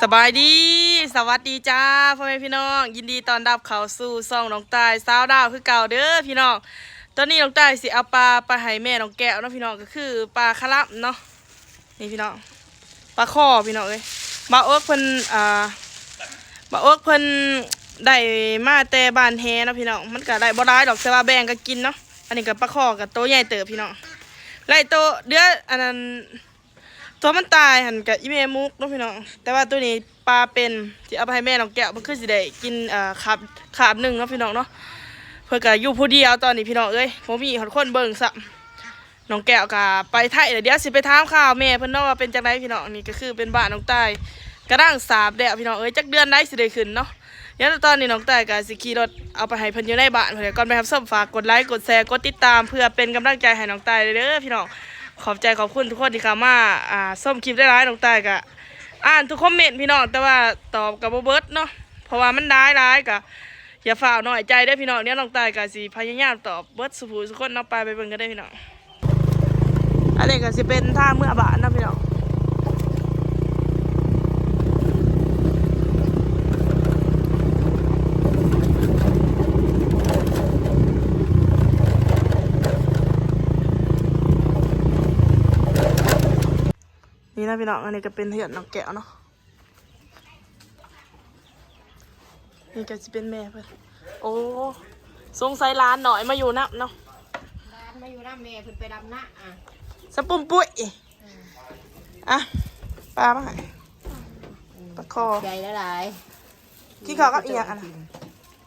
ສະບາຍດີ ສະຫວັດດີຈ້າ ພໍ່ແມ່ພີ່ນ້ອງ ຍິນດີຕ້ອນຮັບເຂົ້າສູ່ຊ່ອງນ້ອງຕ່າຍຊາວລາວຄືເກົ່າເດີພີ່ນ້ອງ. ຕອນນີ້ນ້ອງຕ່າຍຊິເອົາປາໄປໃຫ້ແມ່ນ້ອງແກ້ວເນາະພີ່ນ້ອງ ກໍຄືປາຄາລຳເນາະ. ນີ້ພີ່ນ້ອງ ປາຄໍພີ່ນ້ອງເອີຍ ບ່າວເອິກເພິ່ນ ອ່າ ບ່າວເອິກເພິ່ນໄດ້ມາແຕ່ບ້ານແຮເນາະພີ່ນ້ອງ ມັນກໍໄດ້ບໍ່ຫຼາຍດອກ ແຕ່ວ່າແບ່ງກັນກິນເນາະ. ອັນນີ້ກໍປາຄໍກໍໂຕໃຫຍ່ເຕີບພີ່ນ້ອງ ໄລ່ໂຕເດືອ ອັນນັ້ນ ຕົວມັນຕາຍຫັ້ນກະອີແມ່ມຸກເນາະພີ່ນ້ອງ ແຕ່ວ່າໂຕນີ້ປາເປັນ ຊິເອົາໄປໃຫ້ແມ່ນ້ອງແກ້ວ ເພິ່ນຄືຊິໄດ້ກິນ ເອີ ຄາບ ຄາບໜຶ່ງເນາະພີ່ນ້ອງເນາະ. ເພິ່ນກະຢູ່ຜູ້ດຽວຕອນນີ້ພີ່ນ້ອງເອີຍ ບໍ່ມີຮອດຄົນເບິ່ງຊ້ຳ. ນ້ອງແກ້ວກະໄປໄທແລ້ວ ດຽວຊິໄປຖາມຂ່າວແມ່ເພິ່ນເນາະວ່າເປັນຈັ່ງໃດພີ່ນ້ອງ. ນີ້ກະຄືເປັນບ້ານນ້ອງຕ່າຍ ກຳລັງສາບແລ້ວພີ່ນ້ອງເອີຍ ຈັກເດືອນໃດຊິໄດ້ຂຶ້ນເນາະ. ດຽວຕອນນີ້ນ້ອງຕ່າຍກະຊິຂີ່ລົດເອົາໄປໃຫ້ເພິ່ນຢູ່ໃນບ້ານພຸ້ນແຫຼະ. ກ່ອນໄປຮັບຊົມ ຝາກກົດໄລ ກົດແຊ ກົດຕິດຕາມ ເພື່ອເປັນກຳລັງໃຈໃຫ້ນ້ອງຕ່າຍເດີພີ່ນ້ອງ. ຂອບໃຈຂອບຄຸນທຸກຄົນທີ່ເຂົ້າມາ ອ່າ ຊົມຄລິບຫຼາຍໆ. ນ້ອງຕ່າຍກະອ່ານທຸກຄອມເມັນພີ່ນ້ອງ ແຕ່ວ່າຕອບກະບໍ່ເບິດເນາະ ເພາະວ່າມັນຫຼາຍໆ ກະຢ່າຟ້າວນ້ອຍໃຈເດີພີ່ນ້ອງ. ດຽວນ້ອງຕ່າຍກະຊິພະຍາຍາມຕອບເບິດສູ່ຜູ້ສູ່ຄົນເນາະ. ໄປ ໄປເບິ່ງກັນເດີພີ່ນ້ອງ. ອັນນີ້ກໍຊິເປັນທາງເມືອບ້ານເນາະພີ່ນ້ອງ. ນີ້ນະພີ່ນ້ອງ ອັນນີ້ກໍເປັນເຮືອນນ້ອງແກ້ວເນາະ. ນີ້ກໍຊິເປັນແມ່ເພິ່ນ. ໂອ້ ສົງໄສຫຼານນ້ອຍມາຢູ່ນຳເນາະ. ຫຼານມາຢູ່ນຳແມ່ເພິ່ນໄປດຳນາ. ສະປຸ້ມປຸ້ຍ. ອືມ ອ່ະ ປາມາໃຫ້. ອືມ ປາຄໍ. ຂອບໃຈຫຼາຍໆ. ກິນເຂົ້າກັບອີ່ຫຍັງອັນນັ້ນ?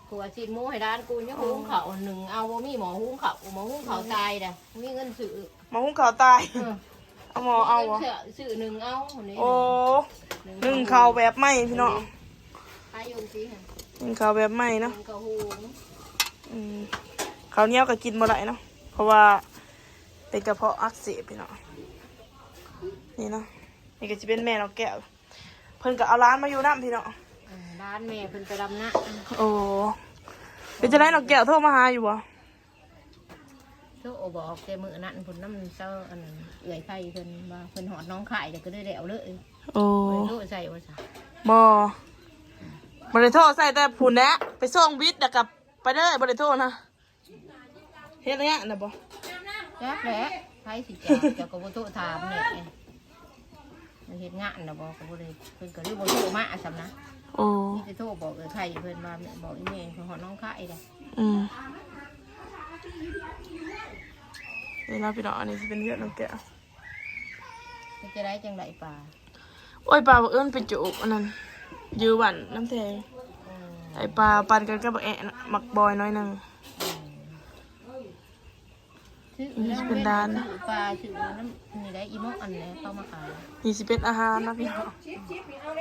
ກູວ່າຊີ້ນໝູໃຫ້ຫຼານກູ ຍັງຫຸງເຂົ້າໜຶ່ງເອົາ ບໍ່ມີໝໍ້ຫຸງເຂົ້າ ໝໍ້ຫຸງເຂົ້າຕາຍເດ້ ບໍ່ມີເງິນຊື້. ໝໍ້ຫຸງເຂົ້າຕາຍ. ເອີ ເອົາໝໍ້ເອົາບໍ່? ຊື້ໜຶ່ງເອົານີ້. ໂອ້ ໜຶ່ງເຂົ້າແບບໃໝ່ພີ່ນ້ອງ. ຂາຍຢູ່ຊີ້ຫັ້ນ ໜຶ່ງເຂົ້າແບບໃໝ່ເນາະ. ໜຶ່ງເຂົ້າຫຸງ. ອືມ ເຂົ້າໜຽວກໍກິນບໍ່ໄດ້ເນາະ ເພາະວ່າເປັນກະເພາະອັກເສບພີ່ນ້ອງ. ນີ້ເນາະ ນີ້ກໍຊິເປັນແມ່ນ້ອງແກ້ວ ເພິ່ນກໍເອົາຫຼານມາຢູ່ນຳພີ່ນ້ອງ. ເອີ ຫຼານແມ່ເພິ່ນໄປດຳນາ. ໂອ້ ເປັນຈັ່ງໃດນ້ອງແກ້ວ ໂທມາຫາຢູ່ບໍ່? ໂທບອກແຕ່ມື້ນັ້ນພຸ້ນ ນຳເຈົ້າ ອັນນັ້ນ ເອື້ອຍໄພເພິ່ນວ່າເພິ່ນຮອດໜອງຄາຍແລ້ວ ກໍເລີຍແລ້ວເລີຍ. ໂອ້ ບໍ່ໄດ້ໂທໃສ່ວ່າຊັ້ນ. ບໍ່ ບໍ່ໄດ້ໂທໃສ່ ແຕ່ພຸ້ນແຫຼະ ໄປສົ່ງບິດແລ້ວກໍໄປເລີຍ ບໍ່ໄດ້ໂທນະ. ເຮັດໄລຍະນະບໍ່? ຈັກແຫຼະ ໃຜຊິຈັກ ເຈົ້າກໍບໍ່ໂທຖາມແດ່. ມັນເຮັດງານແລ້ວບໍ່ ກໍບໍ່ໄດ້ ເພິ່ນກໍເລີຍບໍ່ໂທມາຊ້ຳນະ. ໂອ້ ມີແຕ່ໂທບອກເອື້ອຍໄພເພິ່ນວ່າ ບອກອີ່ແມ່ເພິ່ນຮອດໜອງຄາຍແລ້ວ. ອືມ ນີ້ເນາະພີ່ນ້ອງ ອັນນີ້ຊິເປັນເຮືອນນ້ອງແກ້ວ. ເຮັດຈັ່ງໃດຈັ່ງໄດ້ປາ? ໂອ້ຍ ປາບັກເອີ້ນໄປຈູກອັນນັ້ນ ຢູ່ບ້ານນ້ຳແທງ. ເອີ ໄອ້ປາປັນກັນກັບບັກແອະ ບັກບອຍໜ້ອຍໜຶ່ງ. ອືມ ຊື້ ນີ້ຊິເປັນດ້ານ ຊື້ປາ ຊື້ນ້ຳ ນີ້ໄດ້ອີ່ໝໍ້ອັນນີ້ເຂົາມາຂາຍ. ນີ້ຊິເປັນອາຫານເນາະພີ່ນ້ອງ. ອືມ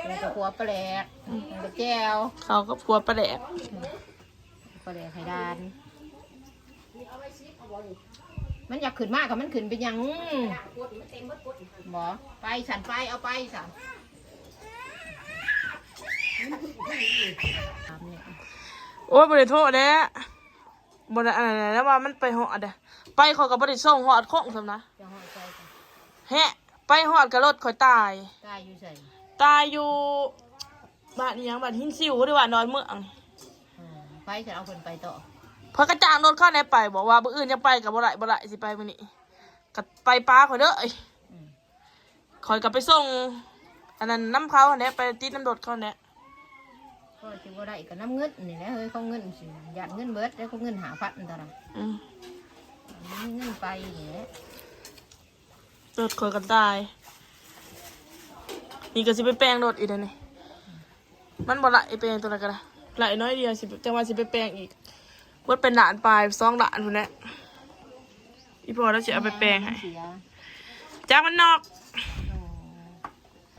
ເປັນກັບຂົ້ວປາແດກ ອືມ ກັບແຈ່ວ ເຂົ້າກັບຂົ້ວປາແດກ. ອືມ ປາແດກໄຂ່ດານ. ມັນຢາກຂຶ້ນມາກໍມັນຂຶ້ນເປັນຫຍັງ? ບໍ່ ໄປຊັ້ນ ໄປ ເອົາໄປຊັ້ນ. ໂອ້ຍ ບໍ່ໄດ້ໂທດແດ່ ບໍ່ໄດ້ອັນນັ້ນແຫຼະ ວ່າມັນໄປຮອດເດ້ ໄປຂ້ອຍກໍບໍ່ໄດ້ສົ່ງຮອດຄົງຊ້ຳນະ. ຈະຮອດໃສ? ແຮະ ໄປຮອດກໍລົດຂ້ອຍຕາຍ. ຕາຍຢູ່ໃສ? ຕາຍຢູ່ ບ້ານອີ່ຫຍັງ ບ້ານຫີນຊິວ ຫຼືວ່າດອຍເມືອງ. ເອີ ໃຜຈະເອົາເພິ່ນໄປຕໍ່? ເພິ່ນກໍຈ້າງລົດເຂົາແດ່ໄປ ບອກວ່າມື້ອື່ນຍັງໄປກໍບໍ່ໄດ້ ບໍ່ໄດ້ ຊິໄປມື້ນີ້ ກໍໄປປາຂ້ອຍເດີ. ອືມ ຂ້ອຍກໍໄປສົ່ງອັນນັ້ນນຳເຂົາຫັ້ນແຫຼະ ໄປຕິດນຳລົດເຂົາຫັ້ນແຫຼະ. ກໍຊິບໍ່ໄດ້ກໍນຳເງິນນີ້ແຫຼະເຮີ້ຍ ຂອງເງິນຊິ ຢ້ານເງິນເບິດ ແລ້ວຂອງເງິນຫ້າພັນເທົ່ານັ້ນ. ອືມ ມີເງິນໄປນີ້ແຫຼະ. ລົດຂ້ອຍກໍຕາຍ ນີ້ກໍຊິໄປແປງລົດອີກແລ້ວນີ້. ມັນບໍ່ໄຫຼແປງຕົວນັ້ນກໍໄດ້ ໄຫຼໜ້ອຍດຽວ ຊິ ຈັ່ງວ່າຊິໄປແປງອີກ. ເບິດເປັນລ້ານປາຍ ສອງລ້ານພຸ້ນແຫຼະ. ອີ່ພໍ່ລາວຊິເອົາໄປແປງໃຫ້ ມັນເສຍ ຈັກມັນນອກ.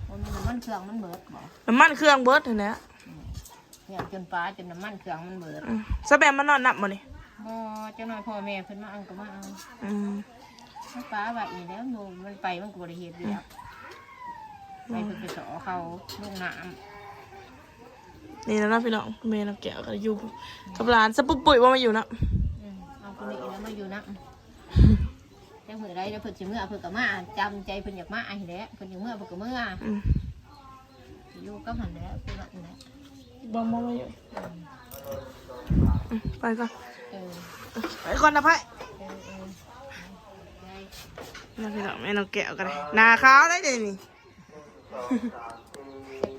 ໂອ້ ບໍ່ແມ່ນນ້ຳມັນເຄື່ອງມັນເບິດບໍ່? ນ້ຳມັນເຄື່ອງເບິດຫັ້ນແຫຼະ. ອືມ ຍ່າງຈົນປາຈົນນ້ຳມັນເຄື່ອງມັນເບິດ. ອືມ ສະແບມມານອນນຳບໍ່ນີ້? ບໍ່ ຈັກໜ້ອຍພໍ່ແມ່ເພິ່ນມາເອົາກໍມາເອົາ. ອືມ ມາປາໄວ້ນີ້ແຫຼະ ມັນໄປມັນກໍບໍ່ໄດ້ເຮັດວຽກ. ອືມ ໄປເພິ່ນໄປເສາະເຂົາລົງນ້ຳ. ນີ້ແຫຼະເນາະພີ່ນ້ອງ ແມ່ນ້ອງແກ້ວກໍຢູ່ກັບຫຼານ. ສະປຸ້ມປຸ້ຍບໍ່ມາຢູ່ນຳ? ອືມ ເອົາຜູ້ນີ້ແຫຼະມາຢູ່ນຳ. ຈັກມື້ໃດແລ້ວເພິ່ນຊິເມືອ ເພິ່ນກໍມາ ຕາມໃຈເພິ່ນຢາກມາຫັ້ນແຫຼະ ເພິ່ນຢາກເມືອເພິ່ນກໍເມືອ. ອືມ ຢູ່ ກໍຫັ້ນແຫຼະ ຄືວ່ານັ້ນແຫຼະ ບໍ່ ບໍ່ ບໍ່ຢູ່ ອືມ ໄປກ່ອນ ເອີ ໄປກ່ອນນະໄພ ເອີ ເອີ ນະພີ່ນ້ອງ ແມ່ນ້ອງແກ້ວກໍໄດ້ ໜ້າຂາວໄດ໋ເດນີ້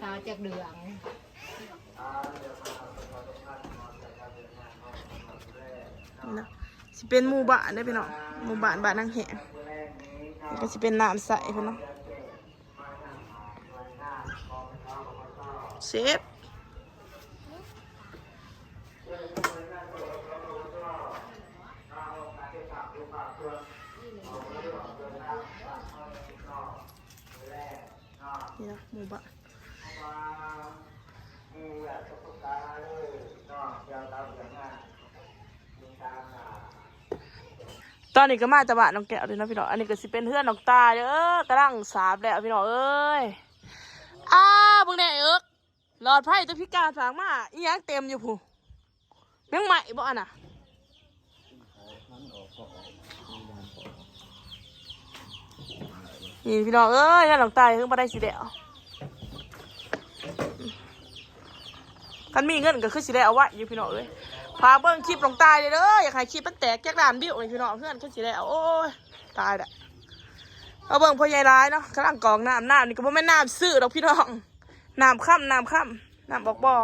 ຈັກຂາວຈັກເຫຼືອງ ນີ້ນະ ຊິເປັນໝູ່ບ້ານເດ້ພີ່ນ້ອງ ໝູ່ບ້ານ ບ້ານນາງແຫ້ງ ນີ້ກໍຊິເປັນນ້ຳໃຊ້ເພິ່ນເນາະ ເຊບ ນີ້ນະ ໝູ່ບ້ານ ຕອນນີ້ກໍມາຈາກບ້ານນ້ອງແກ້ວເດ້ເນາະພີ່ນ້ອງ ອັນນີ້ກໍຊິເປັນເຮືອນນ້ອງຕ່າຍເດີ ກຳລັງສາບແລ້ວພີ່ນ້ອງເອີຍ ອ້າ ເບິ່ງແດ່ເອິກ ຫຼອດໄຟຕົວພິການຝາກມາ ອີຫຍັງເຕັມຢູ່ພຸ້ນ ແມງໄມ້ບໍ່ອັນນະ ນີ້ພີ່ນ້ອງເອີຍ ເຮືອນນ້ອງຕ່າຍເພິ່ນບໍ່ໄດ້ຊິແລ້ວ ຄັນມີເງິນກໍຄືຊິໄດ້ເອົາໄວ້ຢູ່ພີ່ນ້ອງເອີຍ ຝາກເບິ່ງຄລິບນ້ອງຕ່າຍເດີ ຢາກໃຫ້ຄລິບມັນແຕກຈັກລ້ານວິວນີ້ພີ່ນ້ອງ ເຮືອນຄືຊິໄດ້ເອົາ ໂອ້ຍ ຕາຍລະ ມາເບິ່ງພໍ່ໃຫຍ່ຫຼາຍເນາະ ກຳລັງກອກນ້ຳ ນ້ຳນີ້ກໍບໍ່ແມ່ນນ້ຳຊື້ດອກພີ່ນ້ອງ ນ້ຳຄຳ ນ້ຳຄຳ ນ້ຳອອກບໍ່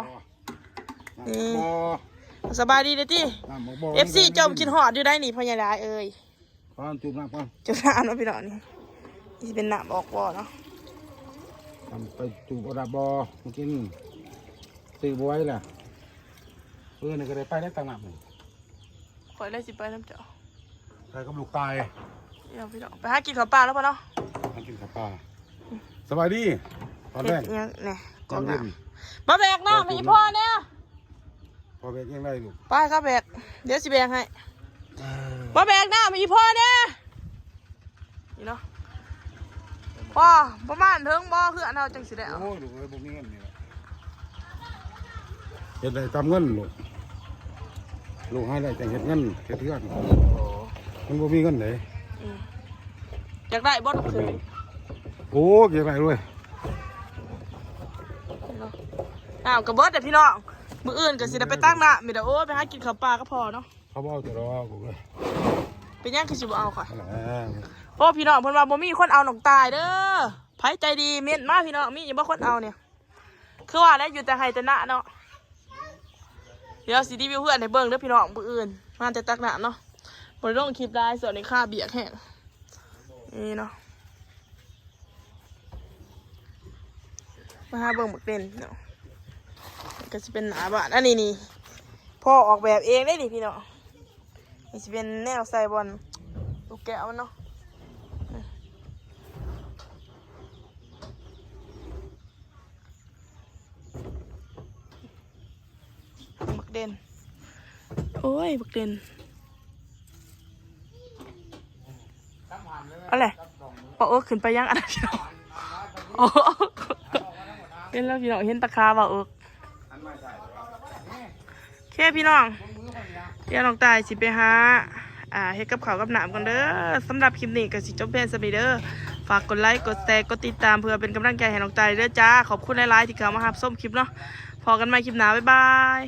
ນີ້ ບໍ່ ສະບາຍດີເດ້ຕິ ນ້ຳອອກບໍ່ ເອັຟຊີ ຈົມຄິດຮອດຢູ່ໃດນີ້ ພໍ່ໃຫຍ່ຫຼາຍເອີຍ ຂໍຈູບນ້ຳກ່ອນ ຈູບນ້ຳເນາະພີ່ນ້ອງ ນີ້ ນີ້ຊິເປັນນ້ຳອອກບໍ່ເນາະ ນ້ຳໄປຈູບເອົາດາບໍ່ ມື້ກີ້ນີ້ ຊື້ບໍ່ໄຫວລະ ເອີ ນີ້ກໍໄດ້ໄປໄດ້ຕັກນ້ຳນີ້ ຂ້ອຍເລີຍຊິໄປນຳເຈົ້າ ໄປກັບລູກຕາຍ ເອີ ພີ່ນ້ອງ ໄປຫາກິນເຂົ້າປ່າແລ້ວພໍ່ເນາະ ຫາກິນເຂົ້າປ່າ ສະບາຍດີ ຕອນແລງ ເຮັດຫຍັງແດ່ ກອກນ້ຳ ມາແບກນ້ຳໃຫ້ອີ່ພໍ່ແດ່ ພໍ່ແບກຫຍັງໄດ້ລູກ ໄປ ຂ້າແບກ ດຽວຊິແບກໃຫ້ ເອີ ມາແບກນ້ຳໃຫ້ອີ່ພໍ່ແດ່ ນີ້ເນາະ ພໍ່ ປະມານເຖິງບໍ່ ເຮືອນເຮົາຈັ່ງຊິໄດ້ເອົາ ໂອ້ຍ ລູກເອີຍ ບໍ່ມີເງິນນີ້ແຫຼະ ເຮັດໄດ້ຕາມເງິນລູກ ລູກຫາໄດ້ຈັ່ງເຮັດເງິນ ເຮັດເຮືອນ ໂອ້ ມັນບໍ່ມີເງິນເດ້ ອືມ ຢາກໄດ້ບໍ່ລູກເຂີຍ ໂອ້ ຢາກໄດ້ເວີຍ ນ້ຳກໍເບິດແລ້ວພີ່ນ້ອງ ມື້ອື່ນກໍຊິໄດ້ໄປຕັກນ້ຳອີກແລ້ວ ໂອ້ຍ ໄປຫາກິນເຂົ້າປ່າກັບພໍ່ເນາະ ເຂົາບໍ່ເອົາແຕ່ລາວ ເປັນຫຍັງຄືຊິບໍ່ເອົາຂ້ອຍ ເອີ ໂອ້ ພີ່ນ້ອງ ເພິ່ນວ່າບໍ່ມີຄົນເອົານ້ອງຕ່າຍເດີ ໃຜໃຈດີເມັ້ນມາພີ່ນ້ອງ ມີຢູ່ບໍ່ຄົນເອົານີ້ ຄືວ່າແຫຼະ ຢູ່ແຕ່ໄຮ່ແຕ່ນາເນາະ ດຽວຊິຣີວິວເຮືອນໃຫ້ເບິ່ງເດີພີ່ນ້ອງ ມື້ອື່ນ ມາແຕ່ຕັກນ້ຳເນາະ ບໍ່ໄດ້ລົງຄລິບຫຼາຍ ຊ່ວງນີ້ຄາວຽກແຮງ ນີ້ເນາະ ມາຫາເບິ່ງບັກເດັ່ນເນາະ ກໍຊິເປັນໜ້າບ້ານ ອັນນີ້ນີ້ ພໍ່ອອກແບບເອງເດ້ນີ້ພີ່ນ້ອງ ນີ້ຊິເປັນແນວໃສ່ບ່ອນລູກແກ້ວມັນເນາະ ບັກເດັ່ນ ໂອ້ຍ ບັກເດັ່ນ ເອົາແຫຼະ ບໍ່ເອິກຂຶ້ນໄປຍັງອັນນັ້ນ ໂອ້ ເຫັນແລ້ວພີ່ນ້ອງ ເຫັນຕາຂາບໍ່ເອິກ ໂອເຄພີ່ນ້ອງ ດຽວນ້ອງຕ່າຍຊິໄປຫາ ອ່າ ເຮັດກັບເຂົ້າກັບນ້ຳກ່ອນເດີ ສຳລັບຄລິບນີ້ກໍຊິຈົບພຽງສ່ຳນີ້ເດີ ຝາກກົດໄລ ກົດແຊ ກົດຕິດຕາມ ເພື່ອເປັນກຳລັງໃຈໃຫ້ນ້ອງຕ່າຍເດີຈ້າ ຂອບຄຸນຫຼາຍໆທີ່ເຂົ້າມາຮັບຊົມຄລິບເນາະ ພໍ້ກັນໃໝ່ຄລິບໜ້າ ບາຍບາຍ.